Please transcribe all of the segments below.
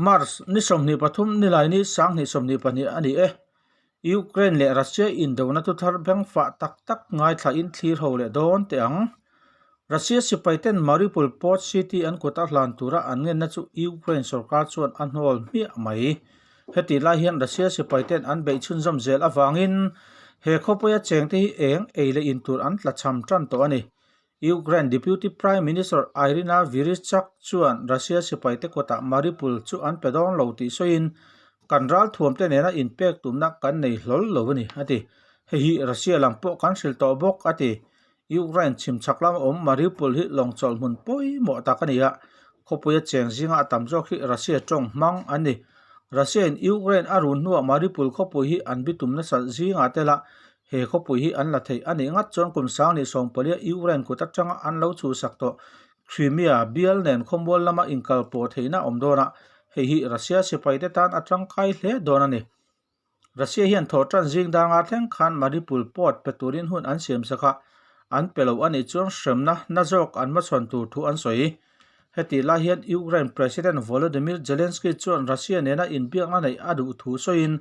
March ni 23 nilaini 2022 a ni e. Ukraine leh Russia indona thuthar bengfah tak tak ngaithlain thlir ho leh dawn teh ang. Russia sipaiten Mariupol port city an kut a hlan tura an ngenna chu Ukraine sorkar chuan a hnawl hmiah mai. Hetih lai hian Russia sipaiten an beih chhunzawm zel avangin he khawpuia chengte hi eng ei leh in tur an tlachham tan tawh a ni. Ukraine Deputy Prime Minister Iryna Vereshchuk chuan Russia sipaite kutah Mariupol chu an pe dawn lo tih sawiin, Kan ralthuamte nena inpek tumna kan nei hlawl lo a ni, a ti. Hei hi Russia lam pawh kan hrilh tawh bawk, a ti. Ukraine chhimchhak lama awm Mariupol hi lawngchawlh hmun pawimawh tak a ni a, khawpuia cheng zinga a tam zawk hi Russia tawng hmang an ni. Russia-in Ukraine a run hnuah Mariupol khawpui hi an bitum nasa zingah tel a, he khawpui hi an la theih a nih ngat chuan kum 10 sawmpalia Ukraine kut atanga an lo chhuhsak tawh Crimea bial nen khawmual lama inkalpawh theihna a awm dawn a, hei hi Russia sipaite tan a tangkai hle dawn a ni. Russia hian thawhtan zing dar nga thleng khan Mariupol port pe turin hun an siam sak a, an pe lo a nih chuan hremna na zawk an hmachhawn tur thu an sawi. Hetih lai hian Ukraine President Volodymyr Zelensky chuan Russia nena inbiakna neih a duh thu sawiin,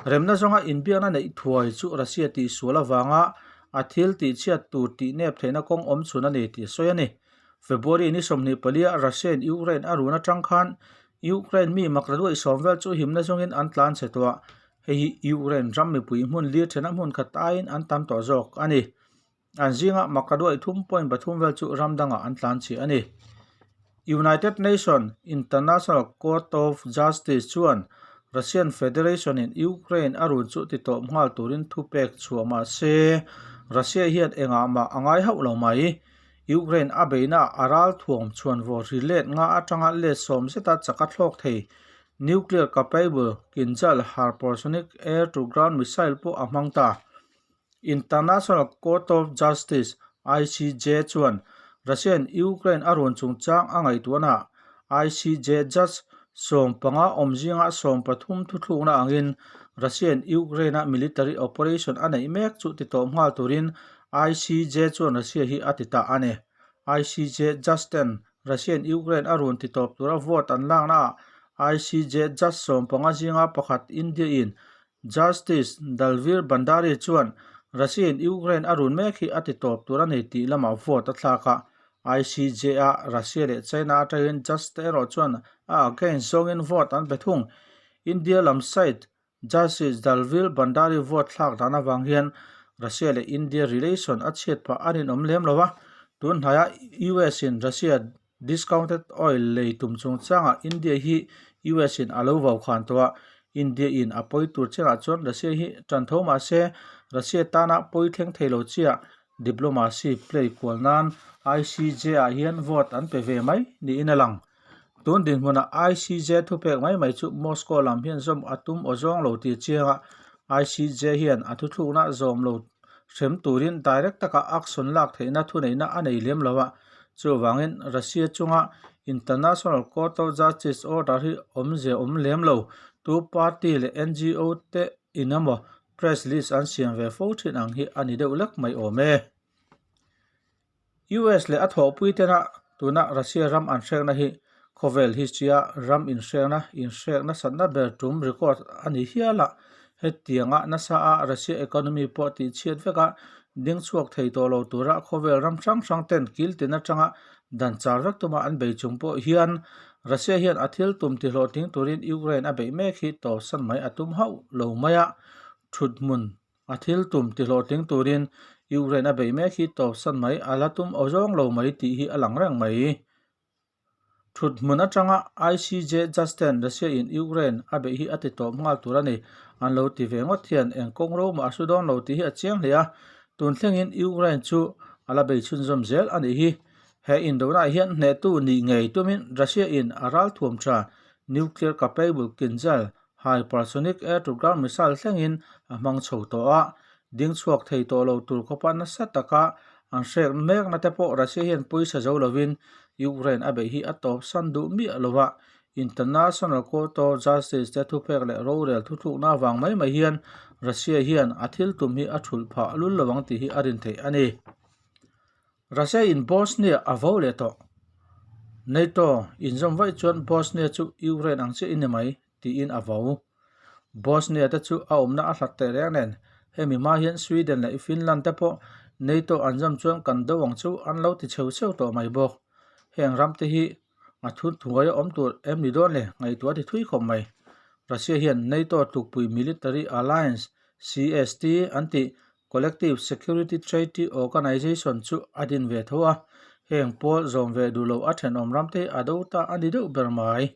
remna zawnga inbiakna neih thuai chu Russia tihsual avanga a thil tihchhiat tur tihnep theihna kawng awm chhun a ni tih a sawi a ni. February ni 24 a Russia-in Ukraine a run atang khan Ukraine mi makla duaih sawm vel chu himna zawngin an tlan chhe tawh a, hei hi Ukraine ram mipui hmun lir thena hmun khat aiin an tam tawh zawk a ni. An zinga makla duaih thum point pathum vel chu ram dangah an tlan chhe a ni. United Nation International Court of Justice chuan Russian Federation in Ukraine a run chu ti tawp nghal turin thupek chhuah mah se Russia hian engah mah a ngai hauh lo mai. Ukraine a beihna a ralthuam chhuanvawr ri let nga atanga let sawm zeta chak a thlawk thei. Nuclear capable Kinzhal hypersonic air-to-ground missile pawh a hmang ta. International Court of Justice, ICJ, chuan Russia-in Ukraine a run chungchang a ngaihtuahnaah ICJ judge 15 awm zinga 13 thuthlukna angin Russia-in Ukraine-a military operation a neih mek chu ti tawp nghal turin ICJ chuan Russia hi a ti ta a ni. ICJ judge ten Russia-in Ukraine a run ti tawp tura vote an laknaah ICJ judge 15 zinga pakhat India-in Justice Dalveer Bhandari chuan Russia-in Ukraine a run mek hi a ti tawp tur a ni tih lamah vote a thlak a. ICJ-a Russia leh China atangin judge te erawh chuan a against zawngin vote an pe thung. India lam side Justice Dalveer Bhandari vote thlak dan avang hian Russia leh India relation a chhiat phah a rinawm lem lo a, tun hnaiah US-in Russia Discounted oil lei tum chungchangah India hi US in a lo vau khan tawh a, India in a pawi tur chiangah chuan Russia hi tan tho mah se Russia tana pawi thleng thei lo chiah diplomacy play kual nan ICJ ah hian vote an pe ve mai niin a lang. Tun dinhmunah ICJ thupek mai mai chu Moscow lam hian zawm a tum aw zawng lo tih chiangah ICJ hian a thuthlukna zawm lo hrem turin direct taka action lak theihna thuneihna a nei lem lo a, Chuvangin Russia chunga International Court of Justice order hi awmzia awm lem lo. Tu party leh NGO te in emaw press list an siam ve fo thin ang hi a ni deuh lek mai awm e. US leh a thawhpui tena tuna Russia ram an hrekna hi khawvel history-a ram inhrekna inhrek nasatna ber tum record a ni hial a. Hetianga nasa a Russia economy pawh tihchhiat vek a, ding chhuak thei tawh lo tura khawvel ram hrang hrang ten kil tin atanga dan char vek tuma an bei chung pawh hian Russia hian a thil tum tihlawhtling turin Ukraine a beih mek hi tawpsan mai a tum hauh lo mai a, thuthmun a thil tum tihlawhtling turin Ukraine a beih mek hi tawpsan mai a la tum awzawng lo mai tih hi a lang reng mai. Thut hmun atanga ICJ Justin Russia-in Ukraine a beih hi a ti tawp nghal tur a ni. An lo ti ve ngawt hian eng kawng ro mah a hru dawn lo tih hi a chiang hle a. Tun thlengin Ukraine chu a la bei chhunzawm zel a nih hi. He indona hian hnehtu nih ngei tumin Russia-in a ralthuam tha nuclear capable Kinzhal hypersonic air-to-ground missile thlengin a hmang chho tawh a. Ding chhuak thei tawh lo tur khawpa nasa taka an hrek mekna te pawh Russia hian pawisa zo lovin Ukraine a beih hi a tawp san duh miah lo a, International Court of Justice te thupek leh rorel thuthlukna avang mai mai hian Russia hian a thil tum hi a thulh phah lul lo ang tih hi a rin theih a ni. Russia in Bosnia a vo leh tawh. NATO inzawm vaih chuan Bosnia chu Ukraine ang chiah in ni mai, tiin a vo. Bosnia te chu a awmna a hlat teh reng nen, hemi hma hian Sweden leh Finland te pawh NATO an zawm chuan kan do ang chu an lo ti cheu cheu tawh mai bawk. Heng ram te hi a thunthuai a awm tur em ni dawn le ngaihtuah ti thui khawp mai. Russia hian NATO tlukpui Military Alliance, CST, an tih Collective Security Treaty Organization chu a din ve tho a, heng pawl zawm ve duh lo a thenawm ram te hi a do ta a ni deuh ber mai.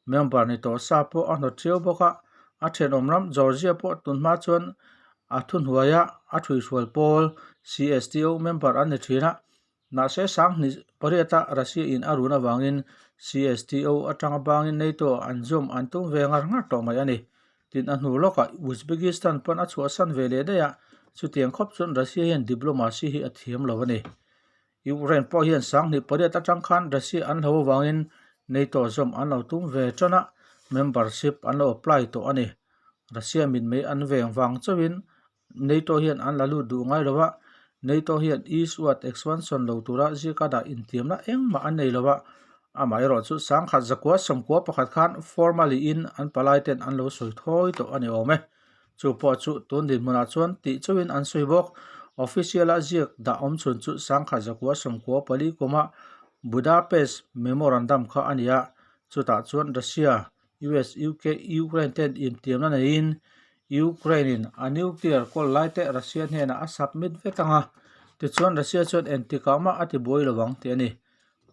Member ni tawh sa pawh a hnawt ṭhiau bawk a, a thenawm ram Georgia pawh tunhma chuan a thuhnuaia a ṭhuihrual pawl CSTO member an ni ṭhin a, mahse sanghnih pariata Russia in a run avangin CSTO atanga bangin NATO an zawm an tum ve ngar ngar tawh mai a ni. Tin, a hnu lawkah Uzbekistan pawn a chhuahsan ve leh daih a, chutiang khawp chuan Russia hian diplomacy hi a thiam lo a ni. Ukraine pawh hian 2008 atang khan Russia an hlo avangin NATO zawm an lo tum ve tan a, membership an lo apply tawh a ni. Russia mitmei an veng vang chauhin NATO hian an la lut duh ngai lo a, NATO hian eastward expansion lo tura zika dah intiamna engmah an nei lo a, amaherawhchu 1991 khan formally in an palai ten an lo sawi thawi tawh a ni awm e. Chu pawh chu tun dinhmunah chuan tih chauhin an sawi bawk. Official-a ziak dah awm chhun chu 1994 kuma Budapest Memorandum kha a ni a, chutah chuan Russia, US, UK, Ukraine ten intiamna neiin Ukraine-in a nuclear kawl lai te Russia hnenah a submit vek ang a, tichuan Russia chuan engtikah mah a tibuai lo ang tih a ni.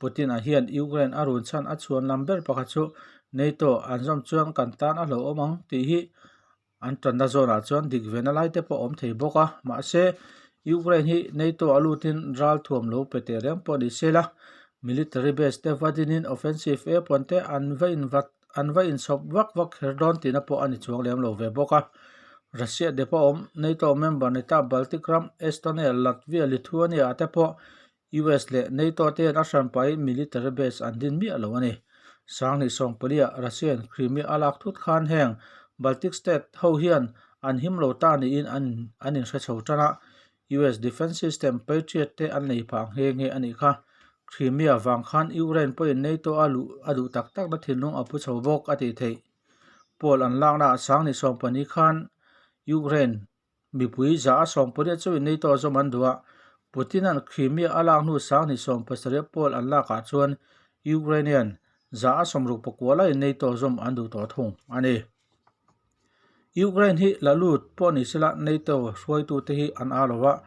Putin-a hian Ukraine a run chhan a chhuan lam ber pakhat chu NATO an zawm chuan kan tan a hlauhawm ang tih hi an tanna zawnah chuan dik vena lai te pawh a awm thei bawk a. Mahse, Ukraine hi NATO a lutin ral thuam lo pe teh reng pawh ni se la, military base te va dinin offensive airport te an va invat an va inchhawp vak vak kher dawn tihna pawh a ni chuang lem lo ve bawk a. Russia dep a awm NATO member ni ta Baltic ram Estonia, Latvia, Lithuania ah te pawh US leh NATO te hian a hranpain military base an din miah lo a ni. 2014-ah Russian Crimea a lak thut khan heng Baltic state ho hian an him lo ta niin an an inhre chho tan a, US defence system Patriot te an nei phah nghe nghe a nih kha. Crimea vang khan Ukraine pawhin NATO a luh a duh tak takna thinlung a pu chho bawk a tih theih. Pawl an laknaah 2014 khan Ukraine Mipui za a 18 chauhin NATO zawm an duh a, Putin-a'n Crimea a lak hnu 2007 pawl an lakah chuan Ukrainian za a 69 laiin NATO zawm an duh tawh thung a ni. Ukraine hi la lut pawh ni sela NATO hruaitute hi an a lo a,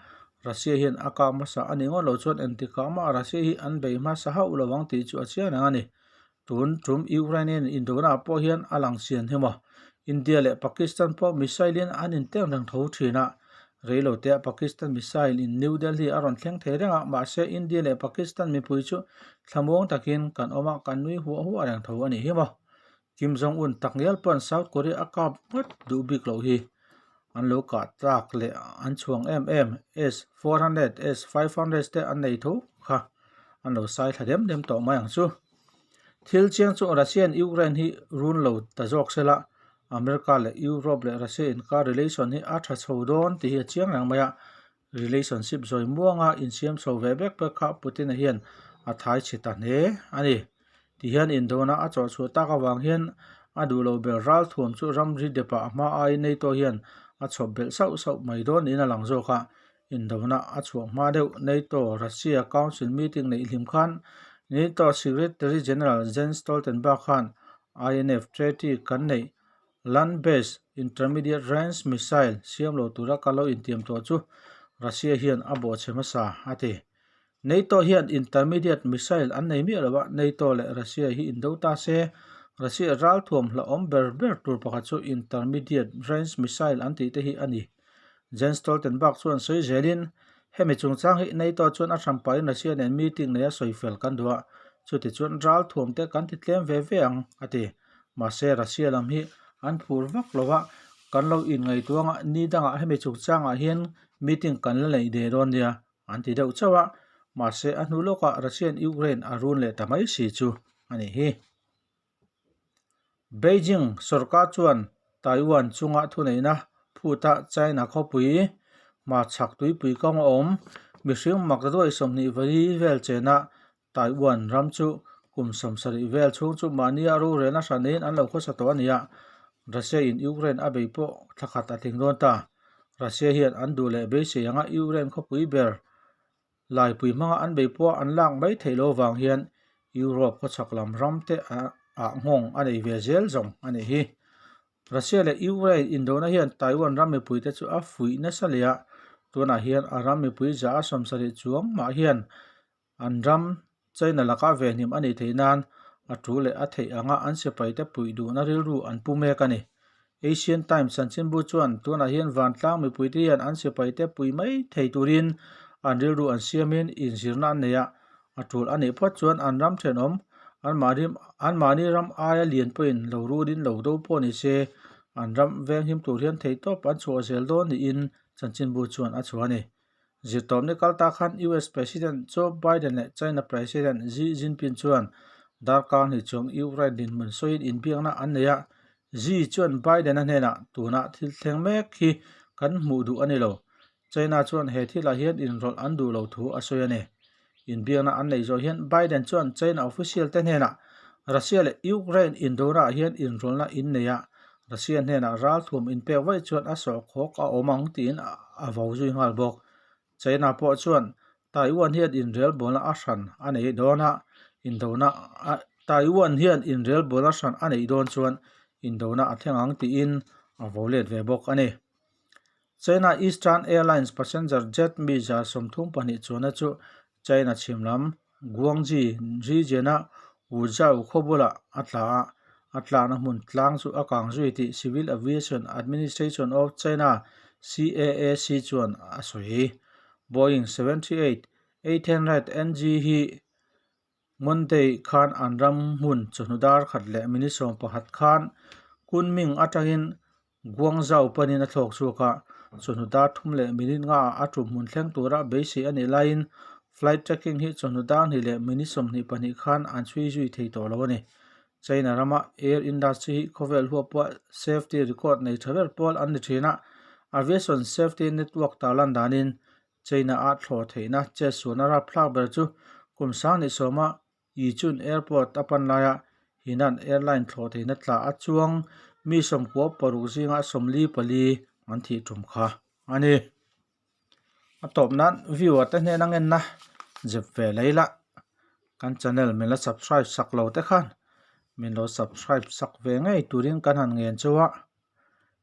Russia hian a kak hmasa a nih ngawt loh chuan engtikah mah Russia hi an bei hmasa hauh lo ang tih chu a chiang reng a ni. Tun tum Ukrainian indona pawh hian a lang chian hi maw? India leh Pakistan pawh missile in an inteng reng tho thin a, reilote ah Pakistan missile in New Delhi a rawn thleng thei reng a, mahse India leh Pakistan mipui chu thlamuang takin kan awm a, kan nui huah huah reng tho a nih hi maw? Kim Jong Un takngial pawn South Korea a kap ngawt duh bik loh hi an lo kah tlak leh an chhuang em em S-400, S-500 te an nei tho kha an lo sai thla dem dem tawh mai ang chu. Thil chiang chu Russia in Ukraine hi run lo ta zawk se la, America leh Europe leh Russia inkar relation hi a tha chho dawn tih hi a chiang reng mai a, relationship zawi muanga insiam chho ve vek vek kha Putin-a hian a thai chhe ta hle a ni. Tihian indona a chawhchhuah tak avang hian a duh loh ber ralthuam chu ramri depah a hma aiin NATO hian a chhawp belh sauh sauh mai dawn niin a lang zawk a. Indona a chhuah hma deuh NATO Russia Council meeting neih hlim khan NATO Secretary General Jens Stoltenberg khan INF Treaty kan neih Land-based intermediate range missile siam lo tura ka lo intiam tawh chu Russia hian a bawhchhe hmasa a ti. NATO hian intermediate missile an nei miah lo a, NATO leh Russia hi indo ta se, Russia ralthuam hlauhawm ber ber tur pakhat chu intermediate range missile an tih te hi a ni. Jens Stoltenberg chuan sawi zelin, Hemi chungchang hi NATO chuan a hranpain Russia nen meeting neia sawi fel kan duh a, chuti chuan ralthuam te kan ti tlem ve ve ang, a ti. Mahse, Russia lam hi an phur vak lo a, kan lo inngaihtuang a, ni dangah hemi chungchangah hian meeting kan la neih ve dawn nia, an ti deuh chauh a. Mahse, a hnu lawkah Russian Ukraine a run leh ta mai si chu a nih hi. Beijing sorkar chuan Taiwan chunga thuneihna phuta China khawpui hmachhak tuipui kawng a awm. Mihring makduai 24 vel chena Taiwan ram chu Kum 70 vel chhung chu mahnia rorelna hran neiin an lo khawsa tawh a ni a, Russia in Ukraine a bei pawh thla khat a tling dawn ta. Russia hian an duh leh beisei anga Ukraine khawpui ber laipui hmanga an bei pawh an lak mai theih lo vang hian Europe khawchhak lam ram te ah nghawng a nei ve zel zawng a nih hi. Russia leh Ukraine indona hian Taiwan ram mipuite chu a fuih nasa leh a, tunah hian a ram mipui za a 70 chuang mah hian An ram China laka venhim a nih theih nan a tu leh a theih anga an sipaite puih duhna rilru an pu mek a ni. Asian Times chanchinbu chuan tunah hian vantlang mipuite hian an sipaite pui mai thei turin an rilru an siamin inzirna an nei a, a tul a nih phawt chuan an ram thenawm anmahni ram aia lian pawhin lo runin lo do pawh ni se an ram venghim tur hian theihtawp an chhuah zel dawn niin chanchinbu chuan a chhuah a ni. Zirtawpni kal ta khan US President Joe Biden leh China President Xi Jinping chuan darkar hnih chuang Ukraine dinhmun sawiin inbiakna an nei a. Xi chuan Biden-a hnenah tunah thil thleng mek hi kan hmuh duh a ni lo. China chuan he thilah hian inrawlh an duh lo thu a sawi a ni. Inbiakna an neih zawh hian Biden chuan China official te hnenah Russia leh Ukraine indona ah hian inrawlhna in nei a, Russia hnenah ralthuam inpek vaih chuan a sawhkhawk a awm ang tiin a vo zui nghal bawk. China pawh chuan Taiwan hian inrelbawlna a hran a neih dawn a, indona a Taiwan hian inrelbawlna hran a neih dawn chuan indona a thleng ang tiin a vo let ve bawk a ni. China Eastern Airlines passenger jet mi 32 chuanna chu China chhim lam Guangxi region-a Wuzhou khaw bulah a tla a, a tlakna hmun tlang chu a kang zui tih Civil Aviation Administration of China, CAAC, chuan a sawi. Boeing 738 800 NG hi Monday khan an ram hmun chawhnu dar khat leh minute 11 khan Kunming atangin Guangzhou panin a thlawk chhuak a, chawhnu dar thum leh minute nga ah a tum hmun thleng tura beisei a nih laiin flight tracking hi chawhnu dar hnih leh minute 22 khan an chhui zui thei tawh lo a ni. China rama air industry hi khawvel huapua safety record nei tha ber pawl an ni thin a, Aviation Safety Network tarlan danin China a thlawh theihna chetsualna rapthlak ber chu kum 2010 Yichun Airport a pan laia Henan Airline thlawh theihna tla a chuang mi 96 zinga 44 an thih tum kha a ni. A tawp nan viewer te hnena ngenna zep ve lei la, kan channel min la subscribe sak lo te khan min lo subscribe sak ve ngei turin kan han ngen chu a.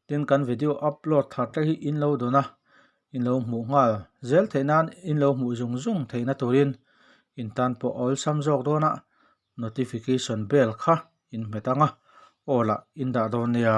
Tin kan video upload thar te hi in lo dawn a, in lo hmuh nghal zel theih nan in lo hmuh zung zung theihna turin in tan pawh a awlsam zawk dawn a, notification bell kha in hmet ang a, aw lah in dah dawn nia.